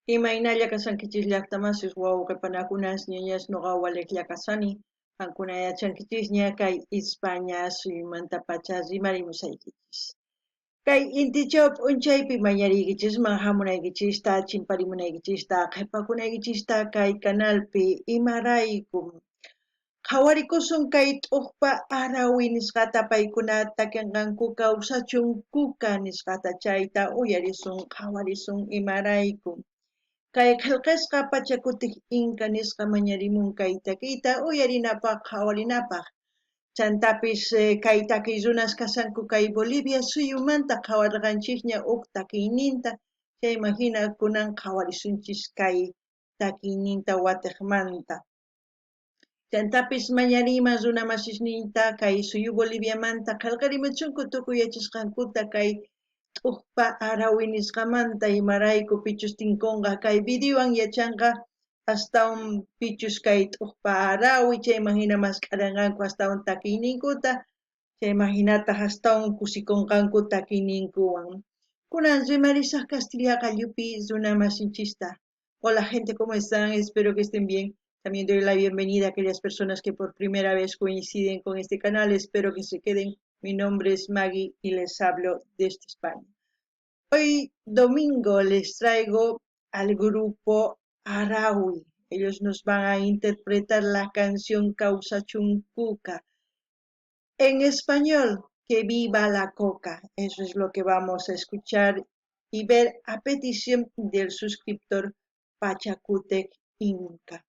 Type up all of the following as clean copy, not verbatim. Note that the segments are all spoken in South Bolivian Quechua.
Imaynalla kashankichis llaqtamasis wawqe panakunas ñañas noqa waliqlla kashani qankuna yachankichisña kay España suyumantapacha rimarimusaykichis. Kay intichaw p'unchaypi mañariykichisman hamunaykichista, chimparimunaykichista, qhipakunaykichista kay canalpi imarayku Qhawarikusun kay t'uqpa harawi nisqata paykuna takinqanku kawsachun kuka nisqata chayta uyarisun qhawarisun imarayku. Kay qillqasqa Pachakutiq Inka nisqa mañarimun kay takiyta uyarinapaq qhawarinapaq. Chantapis kay takiy runas kashanku kay Bolivia suyumanta qhawarqanchikña huk takiyninta chayman hina kunan qhawarisunchis kay takiyninta watiqmanta. Chantapis mañariyman runa masisninta kay suyu Boliviamanta qhelqarimuchunku tukuy yachasqankuta kay t'uqpa harawi nisqamanta imarayku pichus tinkonqa kay videowan yachanqa astawan pichus kay t'uqpa harawi chayman hina mask'aranqanku astawan takiyninkuta chayman hinataj astawan kusikonqanku takiyninkuwan. Kunan rimarisaj kastilla qallupi runa masinchista. Hola gente, ¿cómo están? Espero que estén bien. También doy la bienvenida a aquellas personas que por primera vez coinciden con este canal. Espero que se queden. Mi nombre es Maggie y les hablo desde España. Hoy domingo les traigo al grupo Harawi. Ellos nos van a interpretar la canción Kawsachun Kuka. En español, que viva la coca. Eso es lo que vamos a escuchar y ver a petición del suscriptor Pachacútec Inca.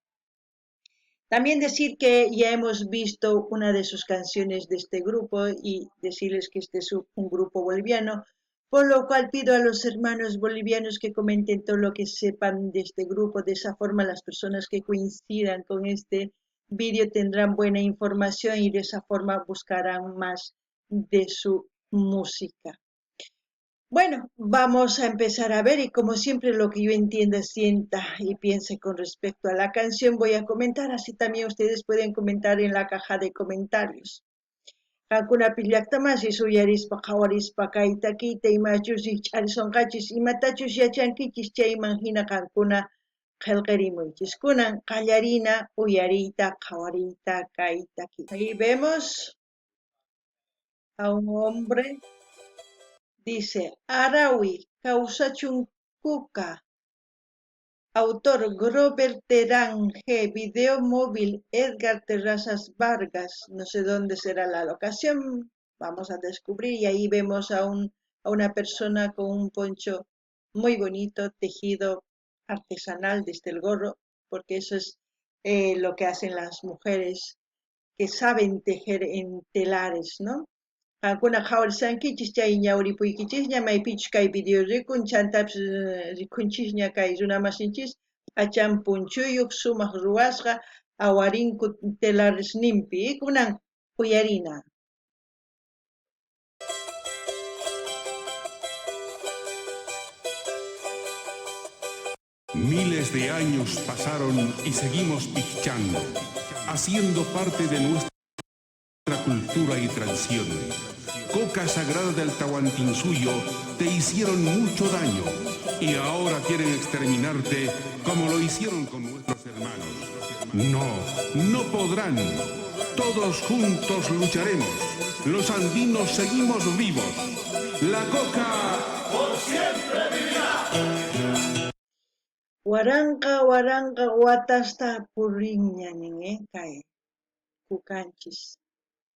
También decir que ya hemos visto una de sus canciones de este grupo y decirles que este es un grupo boliviano, por lo cual pido a los hermanos bolivianos que comenten todo lo que sepan de este grupo. De esa forma las personas que coincidan con este vídeo tendrán buena información y de esa forma buscarán más de su música. Bueno, vamos a empezar a ver y como siempre lo que yo entienda, sienta y piense con respecto a la canción voy a comentar, así también ustedes pueden comentar en la caja de comentarios. Qankuna llaqtamasis uyarispa qhawarispa kay takiyta imachus rikch'arisonqachis imatachus yachankichis chayman hina qankuna qillqarimuychis. Kunan qallarina uyariyta qhawariyta kay takiyta. Ahí vemos a un hombre. Dice, Harawi, Kawsachun Kuka. Autor Grover Terán G. Video móvil Edgar Terrazas Vargas. No sé dónde será la locación. Vamos a descubrir y ahí vemos a una persona con un poncho muy bonito, tejido artesanal desde el gorro, porque eso es lo que hacen las mujeres que saben tejer en telares, ¿no? Qankuna qhawarishankichis chay ñawripuykichisña maypichus kay video rikun chantapis rikunchisña kay runamasinchis p'achan punchuyuq sumaq ruwasqa awarinku telaresninpi kunan uyarina. Miles de años pasaron y seguimos pichando, haciendo parte de nuestra cultura y tradición. Coca sagrada del Tahuantinsuyo te hicieron mucho daño y ahora quieren exterminarte como lo hicieron con nuestros hermanos. No, no podrán. Todos juntos lucharemos. Los andinos seguimos vivos. La coca por siempre vivirá. Waranqa waranqa watasta purinña nin kay kukanchis.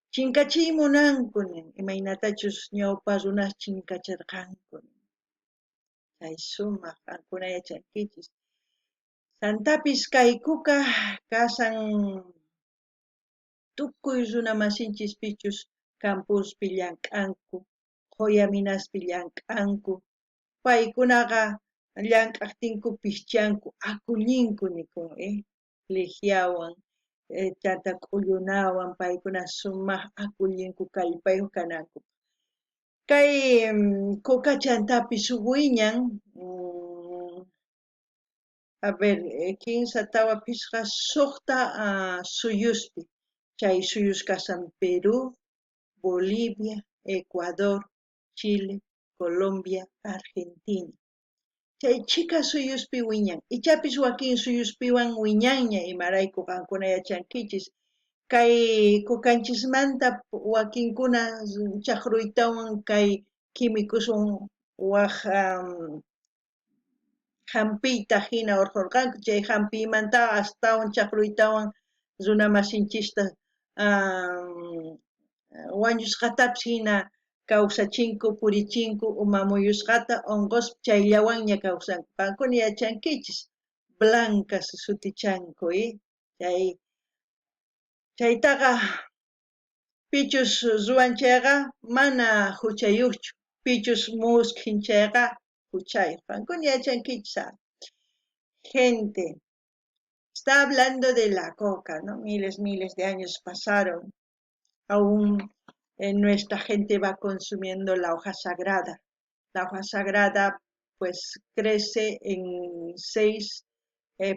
Chinkachiy munanku nin, imaynatachus ñawpa runas chinkachirqanku nin. Chay sumaq qankuna yachankichis. Chantapis kay kuka kasan tukuy runa masinchis pichus campuspi llank'anku, qhuya minaspi llank'anku. Paykunaqa llank'aqtinku pischanku, akullinku nikun, lihiawan, chanta k'ullunawan paykuna sumaq akullinku kallpayuq kanankupaq. Kay kuka chantapis wiñan, a ver, kinsa tawa phisqa suqta suyuspi. Chay suyus kasan Perú, Bolivia, Ecuador, Chile, Colombia, Argentina. Chay chhika suyuspi wiñan. Ichapis wakin suyuspiwan wiñanña, imarayku qankuna yachankichis. Kay cocanchismanta wakinkuna chaqruytawan kay químicoswan waj jampiyta hina urqhurqanku, chay jampiymanta astawan chaqruytawan runa masinchista wañusqatapis hina kawsachinku, purichinku, uma muyusqata unquspa chayllawanña kawsanku. Qankuna yachankichis, blancas sutichanku, chay chaytaqa pichus ruwan chayqa mana huchayuqchu, pichus muskhin chayqa huchayuq. Qankuna yachankichis. Gente, está hablando de la coca, ¿no? Miles, miles de años pasaron. Aún nuestra gente va consumiendo la hoja sagrada. La hoja sagrada pues crece en 6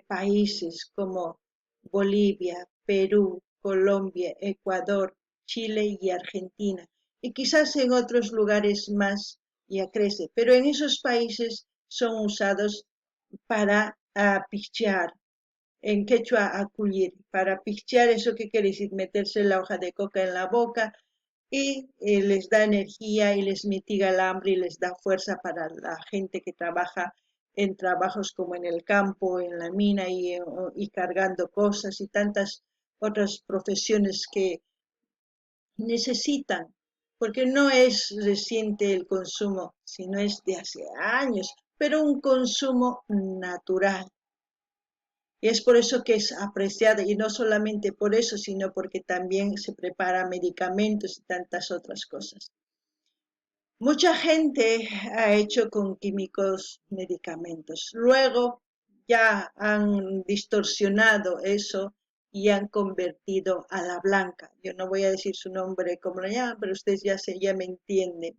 países como Bolivia, Perú, Colombia, Ecuador, Chile y Argentina. Y quizás en otros lugares más ya crece, pero en esos países son usados para pichar, en quechua acullir. Para pichar, ¿eso qué quiere decir? Meterse la hoja de coca en la boca y les da energía y les mitiga el hambre y les da fuerza para la gente que trabaja en trabajos como en el campo, en la mina y cargando cosas y tantas otras profesiones que necesitan, porque no es reciente el consumo, sino es de hace años, pero un consumo natural. Y es por eso que es apreciada, y no solamente por eso, sino porque también se prepara medicamentos y tantas otras cosas. Mucha gente ha hecho con químicos medicamentos. Luego ya han distorsionado eso y han convertido a la blanca. Yo no voy a decir su nombre como lo llaman, pero ustedes ya me entienden.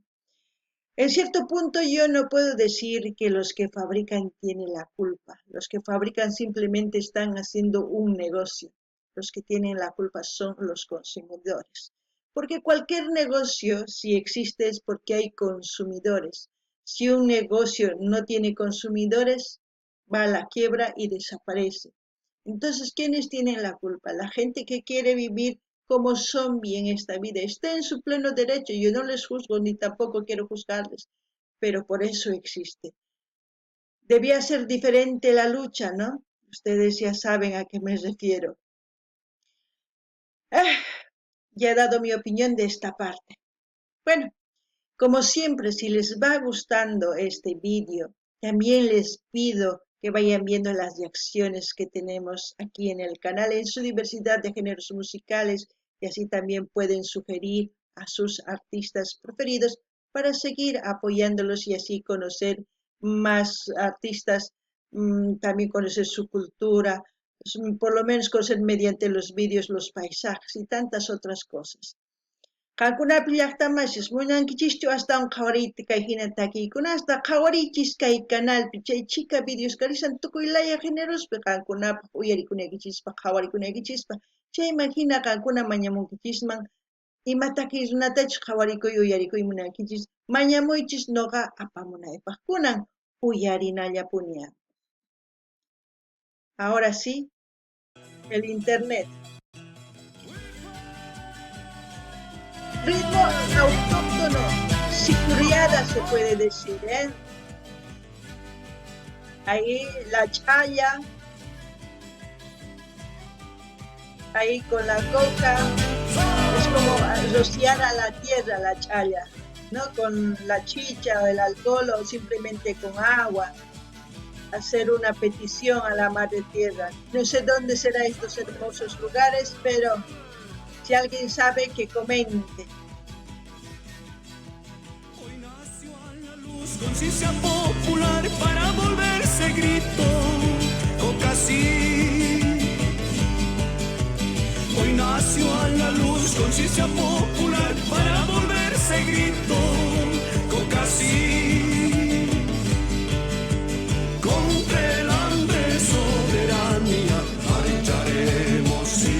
En cierto punto yo no puedo decir que los que fabrican tienen la culpa. Los que fabrican simplemente están haciendo un negocio. Los que tienen la culpa son los consumidores. Porque cualquier negocio, si existe, es porque hay consumidores. Si un negocio no tiene consumidores, va a la quiebra y desaparece. Entonces, ¿quiénes tienen la culpa? La gente que quiere vivir como zombie en esta vida. Está en su pleno derecho. Yo no les juzgo ni tampoco quiero juzgarles, pero por eso existe. Debía ser diferente la lucha, ¿no? Ustedes ya saben a qué me refiero. Ya he dado mi opinión de esta parte. Bueno, como siempre, si les va gustando este vídeo, también les pido que vayan viendo las reacciones que tenemos aquí en el canal, en su diversidad de géneros musicales, y así también pueden sugerir a sus artistas preferidos para seguir apoyándolos y así conocer más artistas, también conocer su cultura, por lo menos conocer mediante los vídeos los paisajes y tantas otras cosas. Qankunapi llaqtamasis munankichischu astawan qhawariyta kay hina takiykunasta, qhawariychis kay canalpi chay chhika videos karisan tukuy laya génerospi qankunapaq uyarikunaykichispaq qhawarikunaykichispaq. Chayman hina qankuna mañamunkichisman ima takiy runatachus qhawarikuy uyarikuy munankichis, mañamuychis noqa apamunaypaq. Kunan uyarinallapuni. Ahora sí, el internet. Ritmo autóctono, sicuriada se puede decir, ¿eh? Ahí la chaya, ahí con la coca, es como rociar a la tierra la chaya, ¿no? Con la chicha o el alcohol o simplemente con agua, hacer una petición a la madre tierra. No sé dónde serán estos hermosos lugares, pero si alguien sabe, que comente. Hoy nació a la luz conciencia popular para volverse grito, coca sí. Hoy nació a la luz conciencia popular para volverse grito, coca sí. Contra el hambre soberanía marcharemos sí.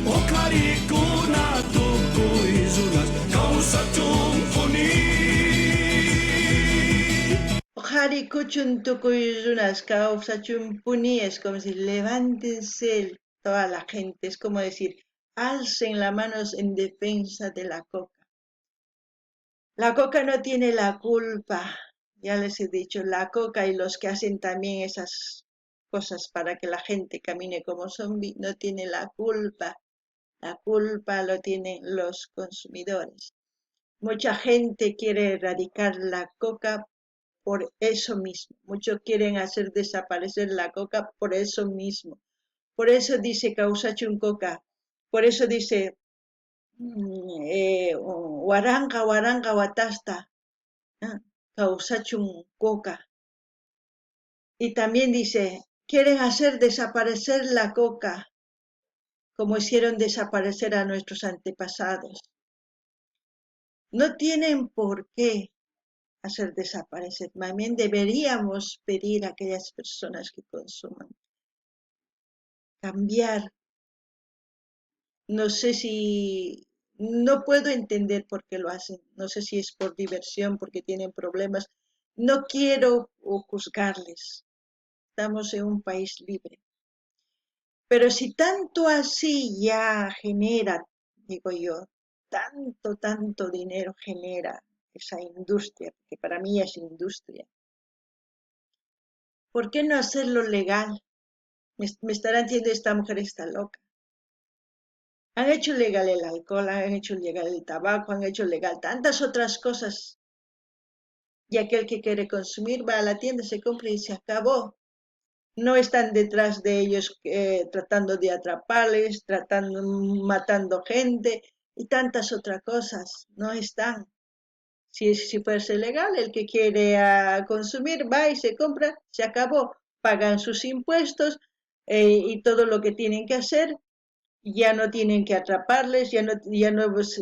Okarikuna tukuy runas kawsachunpuni. Oqharikuchun tukuy runas, kawsachunpuni, es como decir, levántense toda la gente, es como decir, alcen las manos en defensa de la coca. La coca no tiene la culpa, ya les he dicho, la coca y los que hacen también esas cosas para que la gente camine como zombie, no tiene la culpa. La culpa lo tienen los consumidores. Mucha gente quiere erradicar la coca por eso mismo. Muchos quieren hacer desaparecer la coca por eso mismo. Por eso dice Kawsachun Coca, por eso dice waranqa waranqa watasta Kawsachun Coca. Y también dice, quieren hacer desaparecer la coca, como hicieron desaparecer a nuestros antepasados. No tienen por qué hacer desaparecer. Más bien deberíamos pedir a aquellas personas que consuman cambiar. No sé si, no puedo entender por qué lo hacen. No sé si es por diversión, porque tienen problemas. No quiero juzgarles. Estamos en un país libre. Pero si tanto así ya genera, digo yo, tanto, tanto dinero genera esa industria, porque para mí es industria, ¿por qué no hacerlo legal? Me estarán diciendo, esta mujer está loca. Han hecho legal el alcohol, han hecho legal el tabaco, han hecho legal tantas otras cosas. Y aquel que quiere consumir va a la tienda, se compra y se acabó. No están detrás de ellos tratando de atraparles, matando gente y tantas otras cosas. No están. Si fuese legal, el que quiere consumir va y se compra, se acabó. Pagan sus impuestos y todo lo que tienen que hacer. Ya no tienen que atraparles, ya no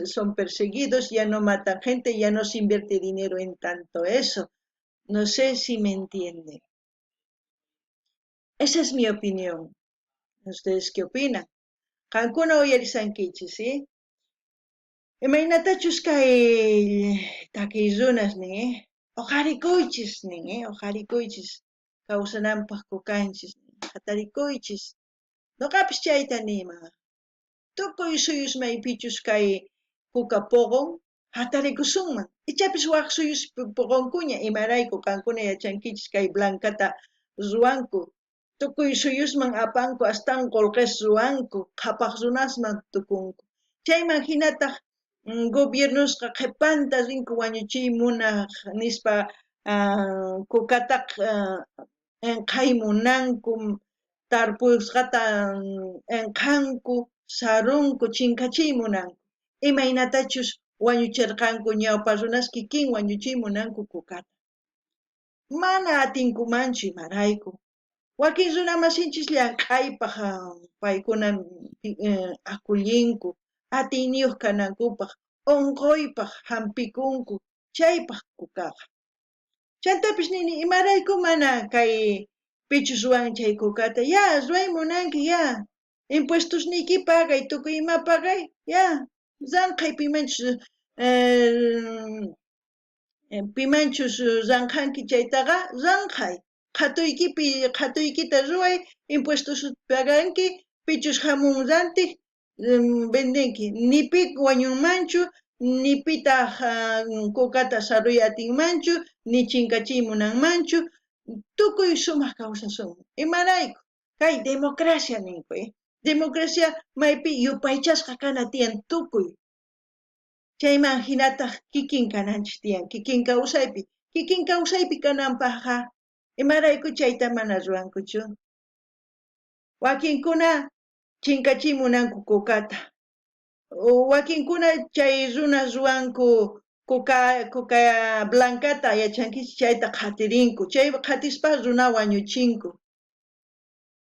son perseguidos, ya no matan gente, ya no se invierte dinero en tanto eso. No sé si me entienden. Esa es mi opinión. ¿Ustedes qué opinan? Qankuna uyarisankichis, ¿sí? Imaynatachus kay takiy runas nin, ¿eh? Oqharikuychis nin, ¿eh? Oqharikuychis kawsananpaq kukanchis nin. Hatarikuychis. Noqapis chayta niyman. Tukuy suyus maypichus kay kuka poqon hatarikusunman. Ichapis waq suyus poqonkuña imarayku qankuna yachankichis kay blancata ruwanku. Tukuy suyusman apanku astawan qullqis ruwanku, qhapaq runasman tukunku. Chayman hinataq gobiernosqa qhipanta rinku wañuchiy munaq nispa kukataq enqhay munanku, tarpusqata enqhanku, sarunku, chinkachiy munanku. Imaynatachus wañuchirqanku ñawpa runas kikin wañuchiy munanku kukata. Mana atinkumanchu imarayku. Wakin runamasinchis llank'aypaq paykuna akullinku, atiyniyuq kanankupaq, unquypaq hampikunku, chaypaq kukaqa. Chantapis nini, imarayku mana kay pichus ruwan chay kukata, ya, ruway munanki, ya, impuestusniyki pagay, tukuy ima pagay, ya, ranqhay pimanchus pimanchus ranqhanki chaytaqa, ranqhay. Qhatuykita ruway, impuestos paganki, pichus hamun rantiq, vendenki. Ni pi wañunmanchu, ni pitaq kukata saruy atinmanchu, ni chinkachiy munanmanchu, tukuy sumaq kawsasunman. Imarayku, kay democracia ninku, Democracia maypi yupaychasqa kana tiyan tukuy. Chayman hinataq kikin kananchis tiyan, kikin kawsaypi. Kikin kawsaypi kananpaqqa, imarayku chayta mana ruwankuchu. Wakinkuna chinkachiy munanku kukata. Wakinkuna chay runas ruwanku kuka blancata yachankichis chayta qhatirinku. Chay qhatispa runa wañuchinku.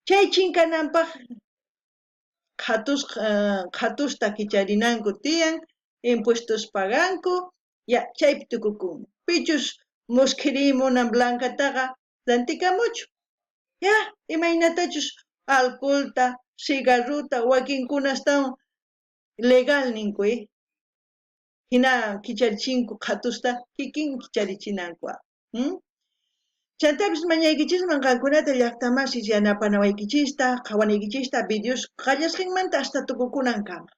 Chay chinkananpaq qhatusta kicharinanku tiyan, impuestos paganku, ya chaypi tukukun. Pichus muskhiriy munan blancataqa rantikamuchu. Ya, imaynatachus alcoholta, cigarruta, wakinkuna astawan legal ninku, Hina kicharichinku qhatusta kikin kicharichinanku. Chantapis mañaykichisman qankunata llaqtamasis yanapanawaykichista, qhawanaykichista videos qallasqanmanta hasta tukukunankama.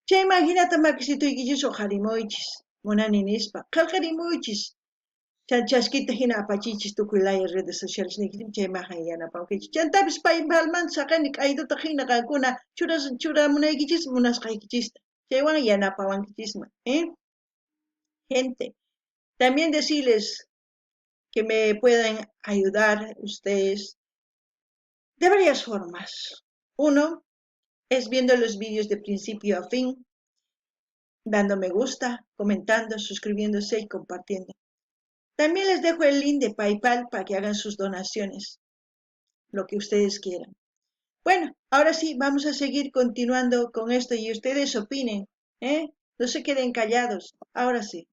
Chayman hinata makisituykichis uqharimuychis, munani nispa, qhelqarimuychis. Chaskita hina apachichis tukuy laya redes sociales niykichis chayman yanapankichis. Chantapis PayPalmanta saqeni k'aytuta hina qankuna churamunaykichis munasqaykichista. Chaywan yanapawankichisman, ¿eh? Gente, también decirles que me pueden ayudar ustedes de varias formas. Uno es viendo los vídeos de principio a fin, dando me gusta, comentando, suscribiéndose y compartiendo. También les dejo el link de PayPal para que hagan sus donaciones, lo que ustedes quieran. Bueno, ahora sí, vamos a seguir continuando con esto y ustedes opinen, ¿eh? No se queden callados. Ahora sí.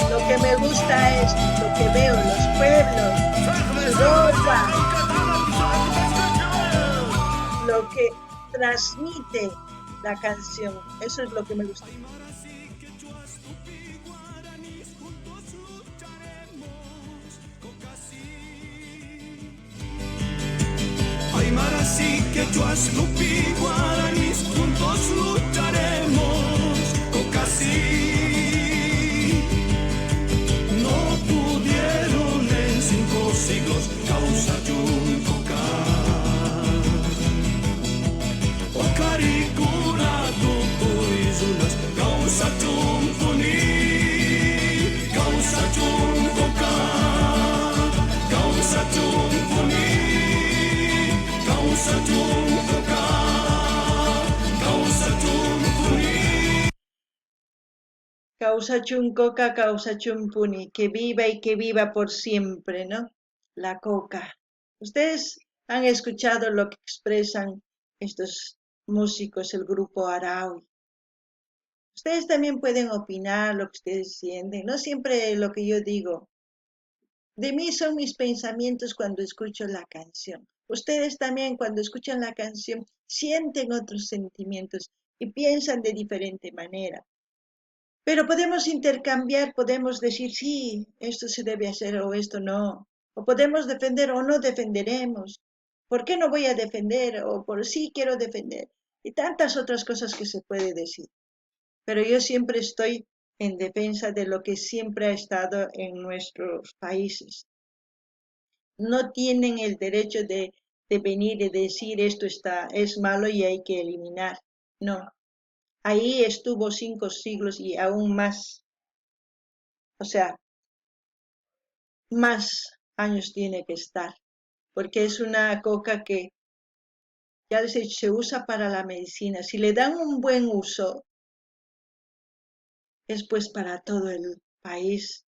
Lo que me gusta es lo que veo en los pueblos, su ropa, lo que transmite la canción. Eso es lo que me gusta. Aymaras y quechuas, tupi, guaraníes, juntos lucharemos, Cocasí. No pudieron en 5 siglos causar coca. Ocaricuna, tucuy, runas, causa chumpuni, causa chuncoca, causa chumpuni, causa chuncoca, causa chumpuni. Causa chuncoca, causa chumpuni, que viva y que viva por siempre, ¿no? La coca. Ustedes han escuchado lo que expresan estos músicos, el grupo Harawi. Ustedes también pueden opinar lo que ustedes sienten, no siempre lo que yo digo. De mí son mis pensamientos cuando escucho la canción. Ustedes también cuando escuchan la canción sienten otros sentimientos y piensan de diferente manera. Pero podemos intercambiar, podemos decir, sí, esto se debe hacer o esto no. O podemos defender o no defenderemos. ¿Por qué no voy a defender? O por sí quiero defender. Y tantas otras cosas que se puede decir. Pero yo siempre estoy en defensa de lo que siempre ha estado en nuestros países. No tienen el derecho de venir y decir esto es malo y hay que eliminar. No. Ahí estuvo 5 siglos y aún más. O sea, más años tiene que estar. Porque es una coca que, ya les he dicho, se usa para la medicina. Si le dan un buen uso, es pues para todo el país.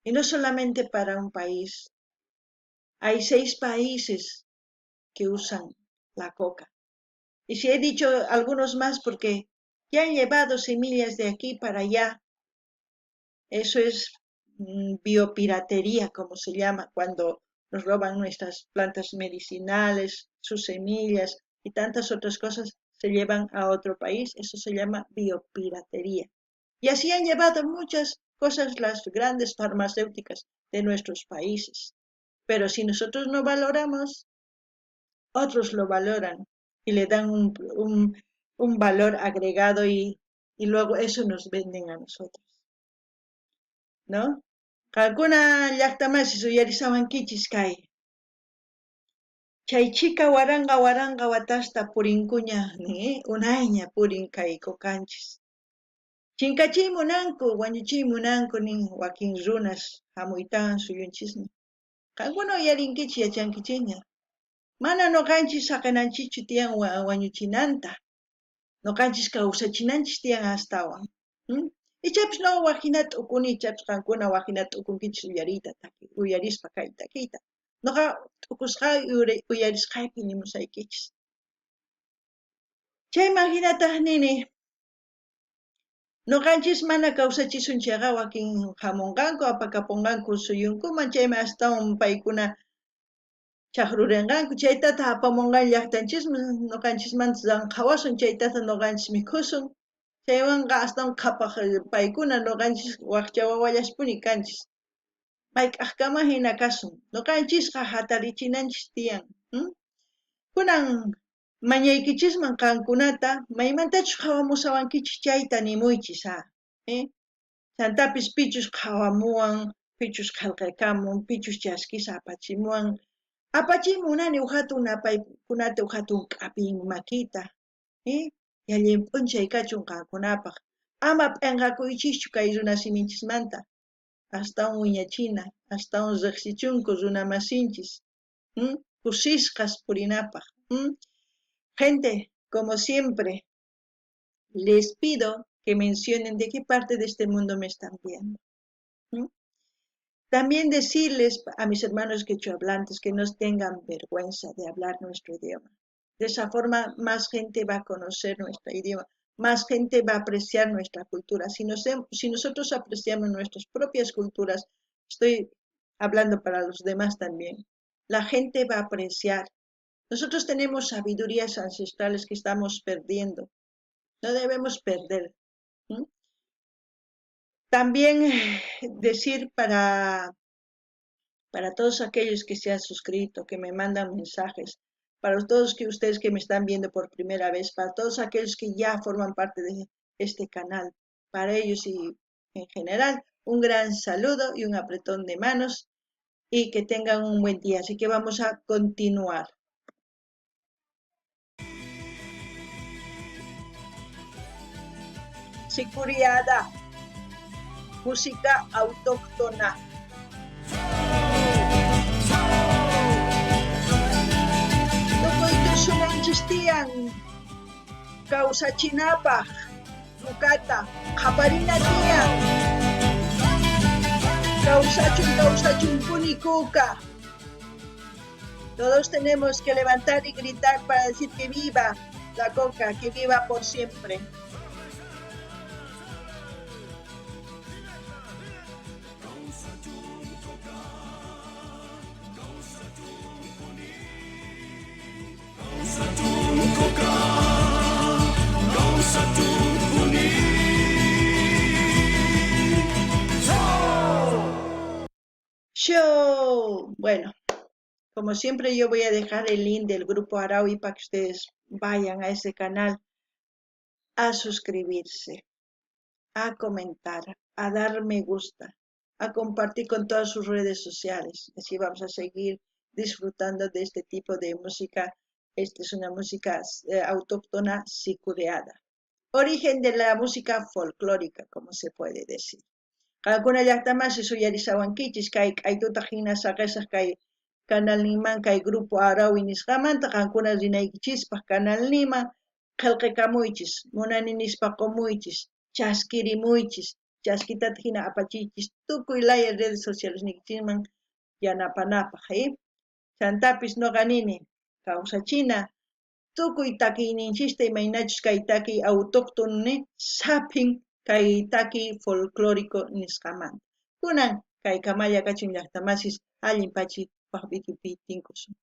Y no solamente para un país. Hay 6 países que usan la coca. Y si he dicho algunos más porque ya han llevado semillas de aquí para allá. Eso es biopiratería, como se llama, cuando nos roban nuestras plantas medicinales, sus semillas y tantas otras cosas se llevan a otro país. Eso se llama biopiratería. Y así han llevado muchas cosas las grandes farmacéuticas de nuestros países. Pero si nosotros no valoramos, otros lo valoran y le dan un valor agregado y luego eso nos venden a nosotros, ¿no? Qankuna llaqtamasis uyarisawankichis kay. Chay chika waranqa waranqa watasta purinkuña, ni unayña purin kay kokanchis. Chinkachiy munanku, wañuchiy munanku nin wakin runas hamuytawan suyunchismi. Qankuna uyarinkichis yachankichikña. Mana noqanchis saqenanchikchu tiyan wañuchinanta. Noqanchis kawsachinanchis tiyan astawan. Ichapis no wajina t'ukuni, ichapis qankuna wajina t'ukunkichis uyariyta uyarispa kay takiyta. Noqa t'ukusqay uyarisqaypi nimusaykichis. Chayman jinataj nini, noqanchis mana kawsachisun chayqa wakin jamonqanku, apakaponqanku suyunkuman, chayman astawan paykuna chajrurenqanku, chaytataj apamonqan llajtanchisman, noqanchismanta ranqhawasun, chaytataj noqanchis mikhusun. Chaywanqa astawan qhapaj paykuna, noqanchis wajcha wawallaspuni kanchis. Mayk'ajkama jina kasun, noqanchisqa jatarichinanchis tiyan. Kunan mañaykichisman qankunata, maymantachus qhawamushawankichis chayta nimuychis á. Chantapis pichus qhawamuwan, pichus qhelqekamun, pichus chaskisa apachimuwan, apachiy munani uj jatun napaykunata, uj jatun k'apiy makita. Allin p'unchay kachun qankunapaj. Ama p'enqakuychischu kay runa siminchismanta. Astawan wiñachina, astawan rejsichunku runa masinchis. Kusisqas purinapaj. Gente, como siempre, les pido que mencionen de qué parte de este mundo me están viendo. También decirles a mis hermanos quechuahablantes que no tengan vergüenza de hablar nuestro idioma. De esa forma más gente va a conocer nuestro idioma, más gente va a apreciar nuestra cultura. Si nosotros apreciamos nuestras propias culturas, estoy hablando para los demás también, la gente va a apreciar. Nosotros tenemos sabidurías ancestrales que estamos perdiendo. No debemos perder. También decir para todos aquellos que se han suscrito, que me mandan mensajes, para todos que ustedes que me están viendo por primera vez, para todos aquellos que ya forman parte de este canal, para ellos y en general, un gran saludo y un apretón de manos y que tengan un buen día. Así que vamos a continuar. Sicuriada, música autóctona. Tukuy tiyan kawsachinapaj kukata qhaparina tiyan. Kawsachun, kawsachun puni kuka. Todos tenemos que levantar y gritar para decir que viva la coca, que viva por siempre. Show. Bueno, como siempre yo voy a dejar el link del grupo Araui para que ustedes vayan a ese canal a suscribirse, a comentar, a dar me gusta, a compartir con todas sus redes sociales. Así vamos a seguir disfrutando de este tipo de música. Esta es una música autóctona sicureada. Origen de la música folclórica, como se puede decir. Qankuna llaqtamasi suyarisawankichis kay k'aytuta hina saqesaq kay kanalninman kay grupo Araui nisqamanta qankuna rinaykichispaq kanalninman qhelqekamuychis, munani nispa qomuychis, chaskirimuychis, chaskitata hina apachiychis tukuy laya redes sociales niykichisman yanapanapaq. Chantapis noqa nini kawsachina tukuy takiyninchista imaynachus kay takiy autóctono saphin kay takiy folclórico nisqamanta. Kunan kay kamalla kachun llaqtamasis allin pachi waj videopi tinkusun.